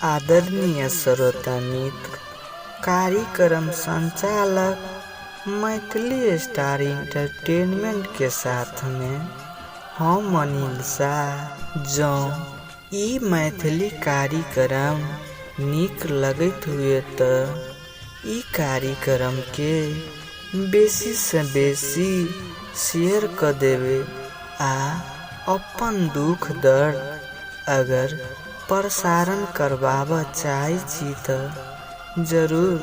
आदरणीय श्रोता मित्र, कार्यक्रम संचालक मैथिली स्टार इंटरटेनमेंट के साथ में हम अनिल शाह। जँ ई मैथिली कार्यक्रम नीक लगैत हुए तऽ ई कार्यक्रम के बेसी से बेसी शेयर कऽ देबै आ अपन दुख दर्द अगर प्रसारण करबाबऽ चाहै छी तऽ जरूर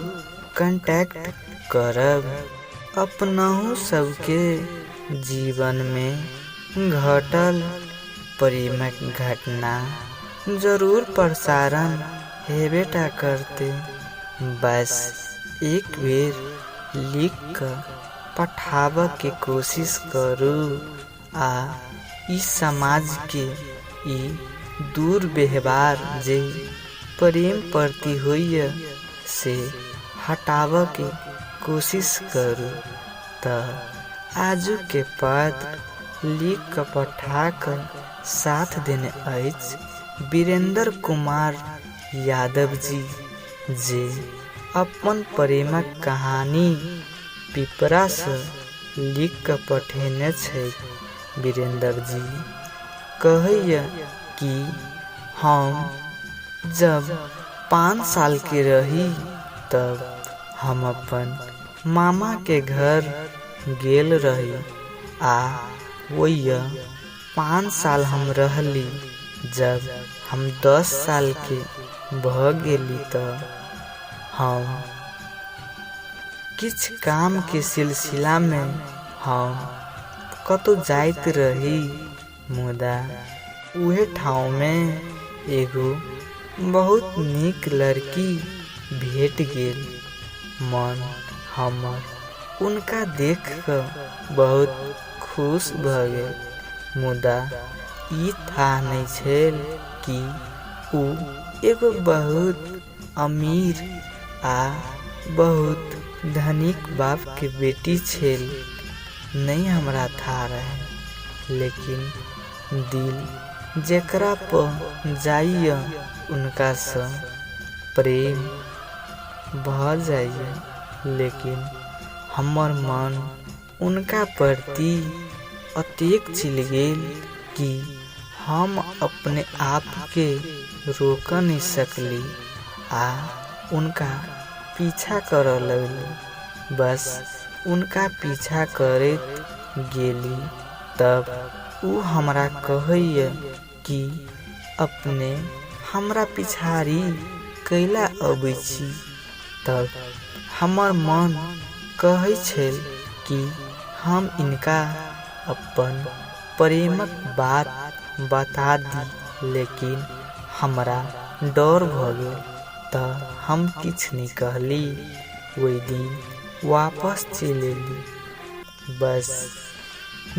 कंटैक्ट करब। अपनहु सबके जीवनमे घटल प्रेमक घटना जरूर प्रसारण हेबेटा करतै। बस एक बेर लिख कऽ पठाबऽके कोशिश करू आ ई समाजके ई दुर्व्यवहार जे प्रेम प्रति होइए से हटाबऽके कोशिश करू। तऽ आजुके पत्र लिख कऽ पठा कऽ साथ देने अछि वीरेन्द्र कुमार यादव जी, जे अपन प्रेमक कहानी पिपरासँ लिख कऽ पठेने छथि। वीरेन्द्र जी कहैए कि हम जब 5 सालके रही तब हम अपन मामाके घर गेल रही आ ओइए 5 साल हम रहली। जब हम 10 सालके भऽ गेली तऽ हम किछु कामके सिलसिलामे हम कतहु जाइत रही, मुदा उहे ठाउँमे एगो बहुत नीक लड़की भेट गेल। मन हमर हुनका देख कऽ बहुत खुश भऽ गेल, मुदा ई थाह नहि छल कि ओ एगो बहुत अमीर आ बहुत धनिक बापके बेटी छल। नहि हमरा थाह रहै, लेकिन दिल जकरा पर जाइए हुनकासँ प्रेम भऽ जाइए, लेकिन हमर मन हुनका प्रति अतेक चलि गेल कि हम अपने आपके रोकऽ नहि सकली आ हुनका पीछा करऽ लगली। बस हुनका पीछा करैत गेली तब ओ हमरा कहैए कि अपने हमरा पिछाड़ी कैला अबै छी। तब हमर मन कहै छल कि हम इनका अपन प्रेमक बात बता दी, लेकिन हमरा डर भऽ गेल तऽ हम किछु नहि कहली। ओहि दिन वापस चलि एली। बस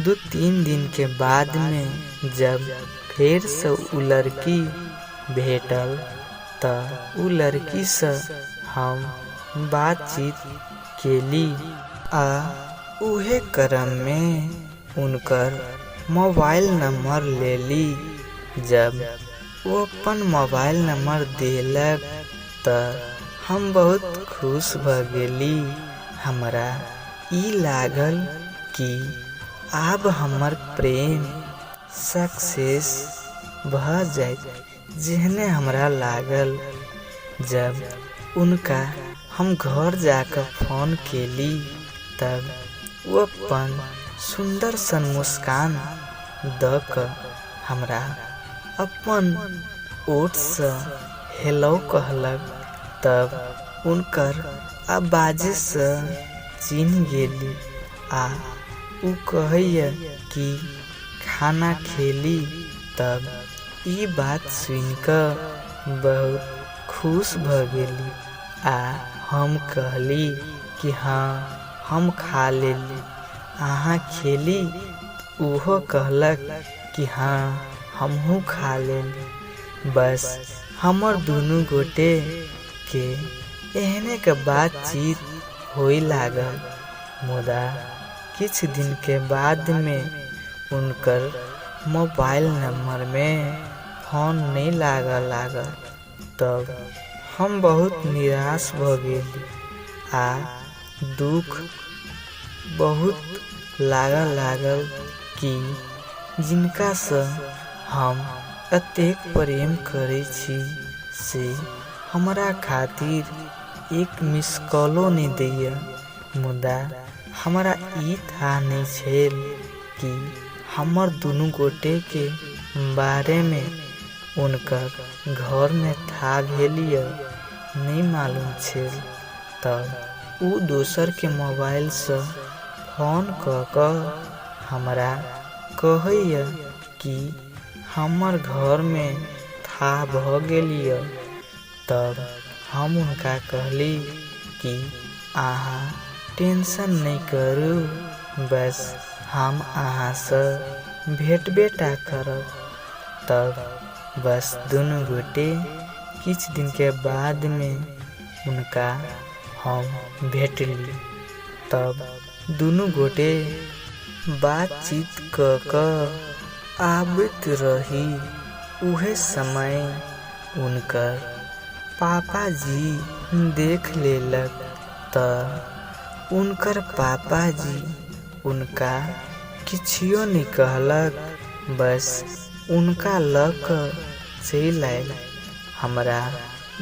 2-3 दिनके बादमे जब फेरसँ ओ लड़की भेटल तऽ ओ लड़कीसँ हम बातचीत केली आ उहे क्रममे हुनकर मोबाइल नंबर लेली। जब ओ अपन मोबाइल नंबर देलक तऽ हम बहुत खुश भऽ गेली। हमरा ई लागल कि आब हमर प्रेम सक्सेस भऽ जायत, जेहने हमरा लागल। जब हुनका हम घर जाकऽ फोन केली तब ओ अपन सुन्दर सन मुस्कान दऽ कऽ हमरा अपन ओठसँ हेलो कहलक। तब हुनकर आवाजसँ चिन्ह गेली आ ओ कहैए कि खाना खेली। तब ई बात सुनिकऽ बहुत खुश भऽ गेली आ हम कहली कि हँ, हम खा लेली, अहाँ खेली? ओहो कहलक कि हँ, हमहूँ खा लेली। बस हमर दुनू गोटेके एहनेके बातचीत होइ लागल। मुदा किछु दिनके बादमे हुनकर मोबाइल नंबरमे फोन नहि लागऽ लागल। तब हम बहुत निराश भऽ गेली आ दुख बहुत लागऽ लागल कि जिनकासँ हम एतेक प्रेम करै छी से हमरा खातिर एक मिस कॉलो नहि दैया। मुदा हमरा ई थाह नहि छल कि हमर दुनू गोटेके बारेमे हुनकर घरमे थाह भेल यऽ नहि मालूम छल। तब ओ दोसरके मोबाइलसँ फोन कऽ कऽ हमरा कहैया कि हमर घरमे थाह भऽ गेल यऽ। तब हम हुनका कहली कि अहाँ टेंशन नहि करू, बस हम अहाँसँ भेटबे टा करब। तब बस दुनू गोटे किछु दिनके बादमे हुनका हम भेटली। तब दुनू गोटे बातचीत कऽ कऽ आबैत रही। उहे समय हुनकर पापाजी देख लेलक तऽ हुनकर पापाजी हुनका किछियो नहि कहलक, बस हुनका लऽ कऽ चलि आयल। हमरा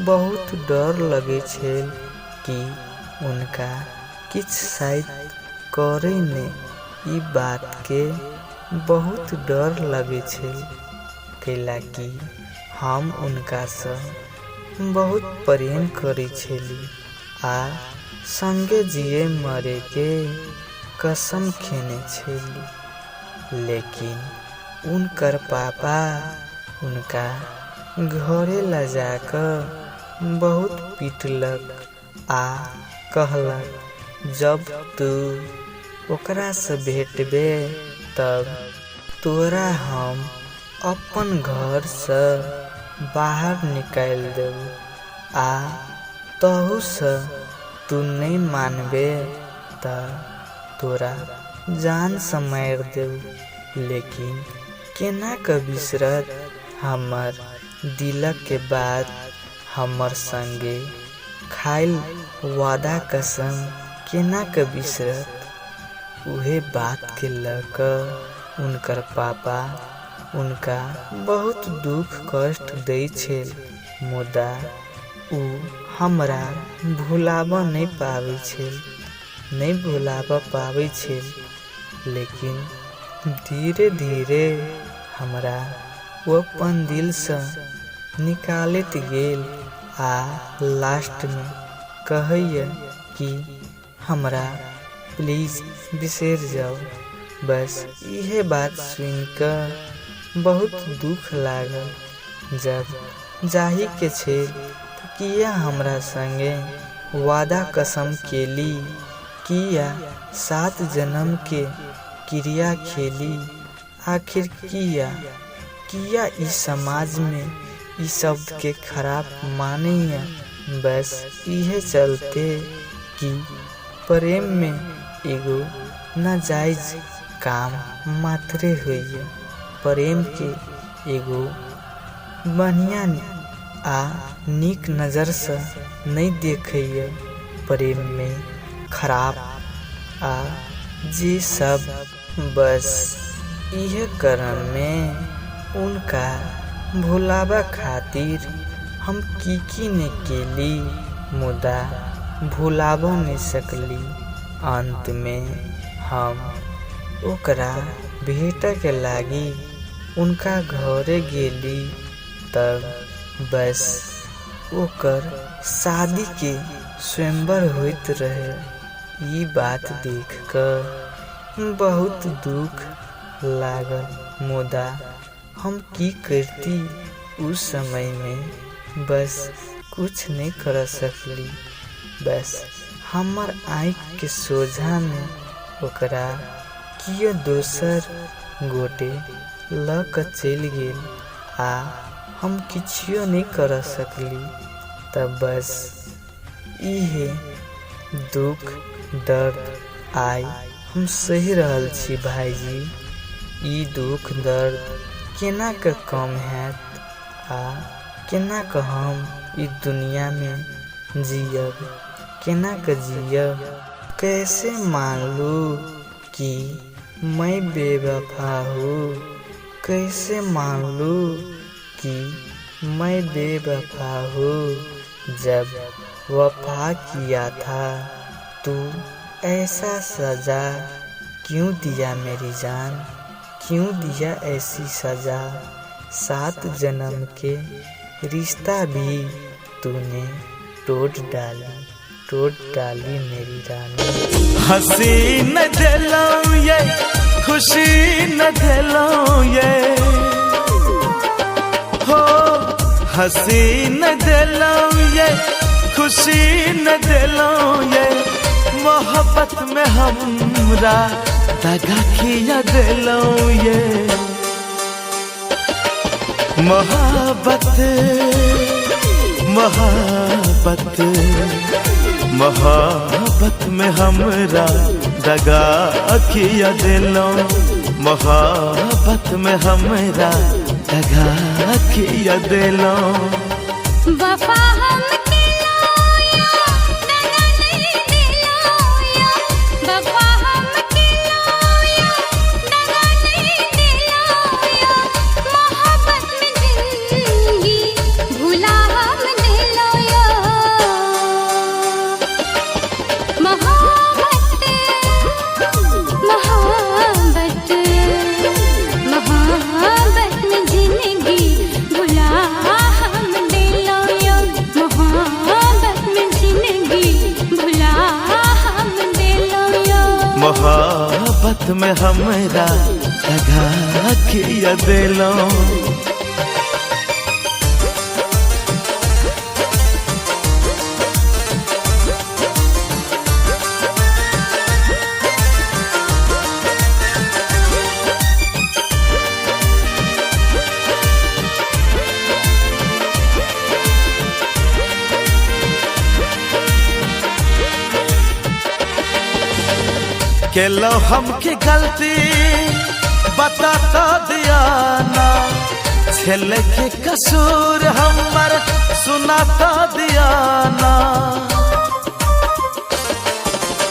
बहुत डर लगै छल कि हुनका किछु शायद करै नहि, ई बातके बहुत डर लगै छल, कैलाकि हम हुनकासँ बहुत प्रेम करै छली आ सङ्गे जियै मरैके कसम खेने छली। लेकिन हुनकर पापा हुनका घरे लऽ जा कऽ बहुत पिटलक आ कहलक जब तू ओकरासँ भेटबे तब तोरा हम अपन घरसँ बाहर निकालि देबौ आ तहूसँ तू नहि मानबे तऽ तोरा जानसँ मारि देबौ। लेकिन केना कऽ बिसरत हमर दिलके बात, हमर सङ्गे खायल वादा कसम केना कऽ बिसरत। उहे बातके लऽ कऽ हुनकर पापा हुनका बहुत दुख कष्ट दै छल, मुदा ओ हमरा भुलाबऽ नहि पाबै छल, नहि भुलाबऽ पाबै छल। लेकिन धीरे धीरे हमरा ओ अपन दिलसँ निकालैत गेल आ लास्टमे कहैए कि हमरा प्लीज बिसरि जाउ। बस इहे बात सुनि कऽ बहुत दुख लागल। जब जाहीके छै तऽ किया हमरा सङ्गे वादा कसम केली, किया सात जन्मके क्रिया खेली, आखिर किया किया ई समाजमे ई शब्दके खराब मानैए। बस इहे चलते कि प्रेममे एगो नाजायज काम मात्रे होइए। प्रेमके एगो बढ़िआँ आ नीक नजरसँ नहि देखैए। प्रेममे खराब आ जे सब बस इहे कारणमे हुनका भुलाबऽ खातिर हम की की नहि केली, मुदा भुलाबऽ नहि सकली। अन्तमे हम ओकरा भेटऽके लागि हुनका घरे गेली तब बस ओकर शादीके स्वयंवर होइत रहै। ई बात देख कऽ बहुत दुख लागल, मुदा हम की करती उस समयमे, बस कुछ नहि करऽ सकली। बस हमर आँखिके सोझामे ओकरा किओ दोसर गोटे लऽ कऽ चलि गेल आ हम किछुओ नहि करऽ सकली। तऽ बस इहे दुख दर्द आइ हम सहि रहल छी भाइजी। ई दुख दर्द केना कऽ कम हैत आ केना कऽ हम ई दुनियामे जियब, केना कऽ जियब। कैसे मान लूँ कि मैं बेवफा हूँ, कैसे मान लूँ कि मैं बेवफा हूँ। जब वफा किया था तू ऐसा सजा क्यों दिया मेरी जान, क्यों दिया ऐसी सजा। सात जन्म के रिश्ता भी तूने तोड़ डाली, तोड़ डाली मेरी रानी। हंसी न दिलौं ये, खुशी न दिलौं ये, हो हंसी न दिलौं ये, खुशी न दिलौं ये, मोहब्बत में हमरा दगा किया दिलौं ये। मोहब्बत मोहब्बत मोहब्बत में हमरा दगा किया दिलौं, मोहब्बत में हमरा दगा किया दिलौं। वफा हम के लाया, दगा नहीं दिलाया। वफा हम के लाया, दगा नहीं दिलाया। मोहब्बत में जिंदगी भुला हम दिलाया। मोहब्बत मोहब्बत मोहब्बत में जिंदगी भुला हम दिलाया। मोहब्बत में जिंदगी भुला हम दिलाया। मोहब्बत में हमरा दगा किया दिलौं। केलो हमके गलती बता तो दिया ना, छेल के कसूर हमर सुना तो दिया ना।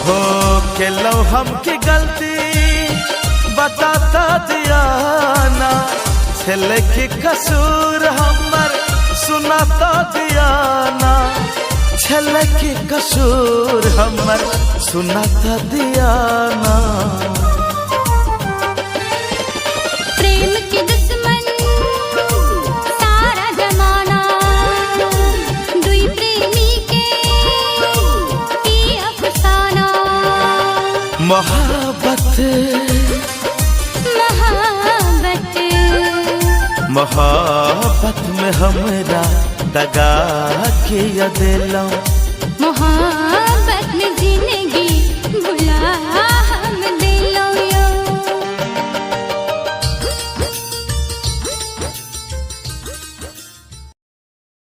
हो केलो हमके गलती बता तो दिया ना, छेल के कसूर हमर सुना तो दिया ना, छल के कसूर हमर सुना तो दिया ना। प्रेम के दुश्मन सारा जमाना, दुई प्रेमी के की अफसाना। मोहब्बत मोहब्बत मोहब्बत में हमरा दगा किया दिलौं, मोहब्बत में जिंदगी